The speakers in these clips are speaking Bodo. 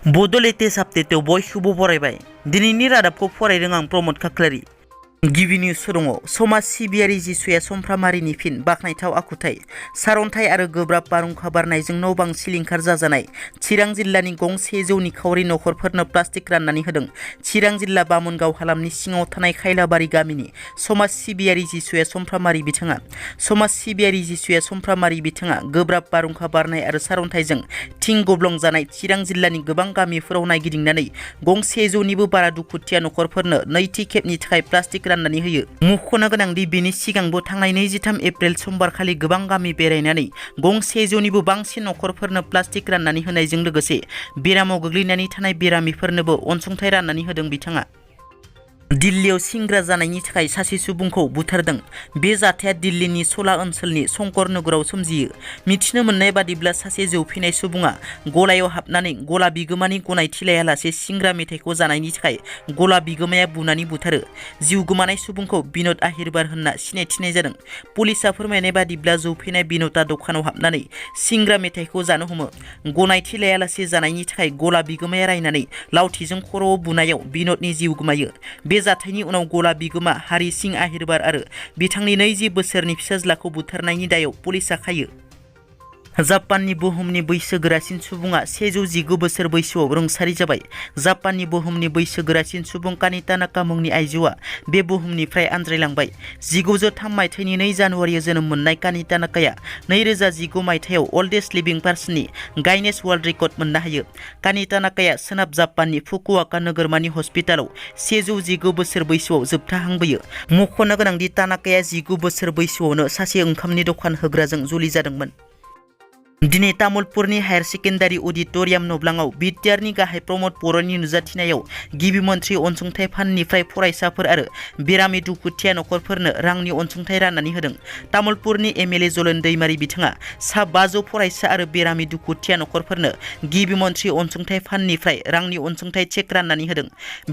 बड' लेटेस्ट आपडेटआव बयखौबो बरायबाय। दिनैनि रादाबखौ फरायदों आं प्रमद खाख्लारि। गिबि निउस दङ। समाज सिबियारि जिसुया समफ्रामारिनि फिन बाखनायथाव आखुथाय। सारन्थाइ आरो गोब्राब बारहुंखा बारनायजों न' बां सिलिंखार जाजानाय चिरां जिल्लानि गं 100 निखावरि नखरफोरनो प्लास्टिक राननानै होदों। चिरां जिल्ला बामोनगाव हालामनि सिङाव थानाय खायलाबारि गामिनि समाज सिबियारि जिसुया समफ्रामारि बिथाङा गोब्राब बारहुंखा बारनाय आरो सारन्थाइजों थिं गब्लं जानाय चिरां जिल्लानि गोबां गामिफोराव नायगिदिंनानै गं 100 निबो बारा दुखुथिया नखरफोरनो नैथि खेबनि थाखाय प्लास्टिक राननानै होयो। मुंख'नो गोनांदि बेनि सिगांबो थांनाय 23 एप्रिल समबारखालि गोबां गामि बेरायनानै गं 100 निबो बांसिन नखरफोरनो प्लास्टिक राननानै होनायजों लोगोसे बेरामाव गोग्लैनानै थानाय बेरामिफोरनोबो अनसुंथाइ राननानै होदों बिथाङा। दिल्लीयाव सिंग्रा जानायनि थाखाय सासे सुबुंखौ बुथारदों। बे जाथाया दिल्लीनि सला ओनसोलनि शंकर नगराव सोमजियो। मिथिनो मोननाय बादिब्ला सासे जौफेनाय सुबुङा गलायाव हाबनानै गला बिगोमानि गनायथि लायालासे सिंग्रा मेथाइखौ जानायनि थाखाय गला बिगोमाया बुनानै बुथारो। जिउ गोमानाय सुबुंखौ बिन'द आहिरबार होनना सिनायथिनाय जादों। पुलिसा फोरमायनाय बादिब्ला जौफेनाय बिन'दआ दखानाव हाबनानै सिंग्रा मेथाइखौ जानो हमो। गनायथि लायालासे जानायनि थाखाय गला बिगोमाया रायनानै लावथिजों खर'आव बुनायाव बिन'दनि जिउ गोमायो। बे जाथायनि उनाव गला बिगोमा हारि सिं आहिरबार आरो बिथांनि 20 बोसोरनि फिसाज्लाखौ बुथारनायनि दायाव पुलिसा खायो। जापाननि बुहुमनि बैसोगोरासिन सुबुङा 119 बोसोर बैसोआव रुंसारि जाबाय। जापाननि बुहुमनि बैसोगोरासिन सुबुं कानिता नाका मुंनि आइजोआ बे बुहुमनिफ्राय आनज्रायलांबाय। 1903 मायथाइनि 2 जानुवारियाव जोनोम मोननाय कानिता नाकाया 2019 मायथाइयाव अल्डेस्ट लिभिं पार्सननि गाइनेस वर्ल्ड रेकर्ड मोननो हायो। कानिता नाकाया सोनाब जापाननि फुकुवाका नोगोरमानि हस्पिटालाव 119 बोसोर बैसोआव जोबथा हांबोयो। मख'नो गोनांदि तानाकाया 19 बोसोर बैसोआवनो सासे ओंखामनि दखान होग्राजों जुलि जादोंमोन। दिनै तामुलपुरनि हायार सेकेन्डारि अडिट'रियाम नब्लाङाव बिटिआरनि गाहाय प्रमद बर'नि नुजाथिनायाव गिबि मन्थ्रि अनसुंथाइ फान्डनिफ्राय फरायसाफोर आरो बेरामि दुखुथिया नखरफोरनो रांनि अनसुंथाइ राननानै होदों। तामुलपुरनि एमएलए जलन दैमारि बिथाङा सा 500 फरायसा आरो बेरामि दुखुथिया नखरफोरनो गिबि मन्थ्रि अनसुंथाइ फान्डनिफ्राय रांनि अनसुंथाइ चेक राननानै होदों।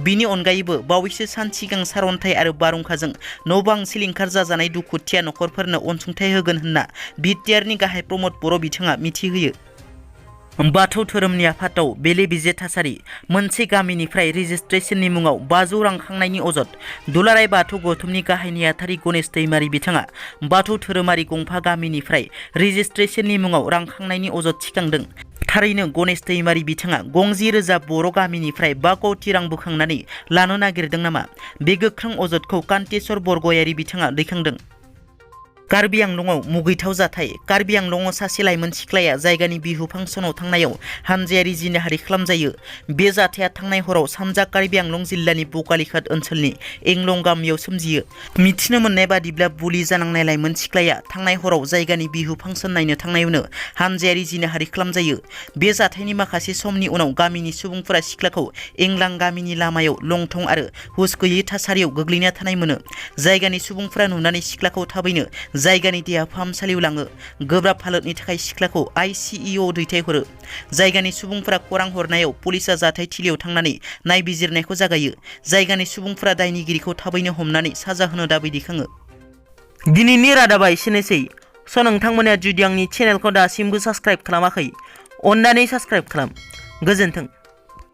बिनि अनगायैबो बावैसो सान सिगां सारन्थाइ आरो बारहुंखाजों न' बां सिलिंखार जाजानाय दुखुथिया नखरफोरनो अनसुंथाइ होगोन होनना बिटिआरनि गाहाय प्रमद बर' बिथाङा मिथिहोयो। बाथौ धोरोमनि आफादाव बेले बेजे थासारि। मोनसे गामिनिफ्राय रेजिस्ट्रेशननि मुङाव 500 रां खांनायनि अजद। दुलाराय बाथौ गौथुमनि गाहाय नेहाथारि गणेश दैमारि बिथाङा बाथौ धोरोमारि गंफा गामिनिफ्राय रेजिस्ट्रेशननि मुङाव रां खांनायनि अजद थिखांदों। थारैनो गणेश दैमारि बिथाङा गं 10,000 बर' गामिनिफ्राय 5 कौटि रां बोखांनानै लानो नागिरदों नामा? बे गोख्रों अजदखौ कान्तेश्वर बरगयारि बिथाङा दैखांदों। कार्बि आंलंआव मुगैथाव जाथाय। कार्बि आंलंआव सासे लाइमोन सिख्लाया जायगानि बिहु फांसनाव थांनायाव हानजायारि जिनाहारि खालामजायो। बे जाथाया थांनाय हराव सानजा कार्बि आंलं जिल्लानि बकालिघाट ओनसोलनि एंलं गामियाव सोमजियो। मिथिनो मोननाय बादिब्ला बुलि जानांनाय लाइमोन सिख्लाया थांनाय हराव जायगानि बिहु फांसन नायनो थांनायावनो हानजायारि जिनाहारि खालामजायो। बे जाथायनि माखासे समनि उनाव गामिनि सुबुंफोरा सिख्लाखौ एंलां गामिनि लामायाव लंथं आरो हुस गैयै थासारियाव गोग्लैना थानाय मोनो। जायगानि सुबुंफोरा नुनानै सिख्लाखौ थाबैनो जायगानि देहा फाहामसालियाव लाङो। गोब्राब हालोदनि थाखाय सिख्लाखौ आइसिइउआव दैथायहरो। जायगानि सुबुंफोरा खौरां हरनायाव पुलिसा जाथायथिलियाव थांनानै नायबिजिरनायखौ जागायो। जायगानि सुबुंफोरा दायनिगिरिखौ थाबैनो हमनानै साजा होनो दाबि दैखाङो। दिनैनि रादाबा एसेनोसै। नोंथांमोना जुदि आंनि चेनेलखौ दासिमबो साबस्क्राइब खालामाखै, अन्नानै साबस्क्राइब खालाम। गोजोन्थों।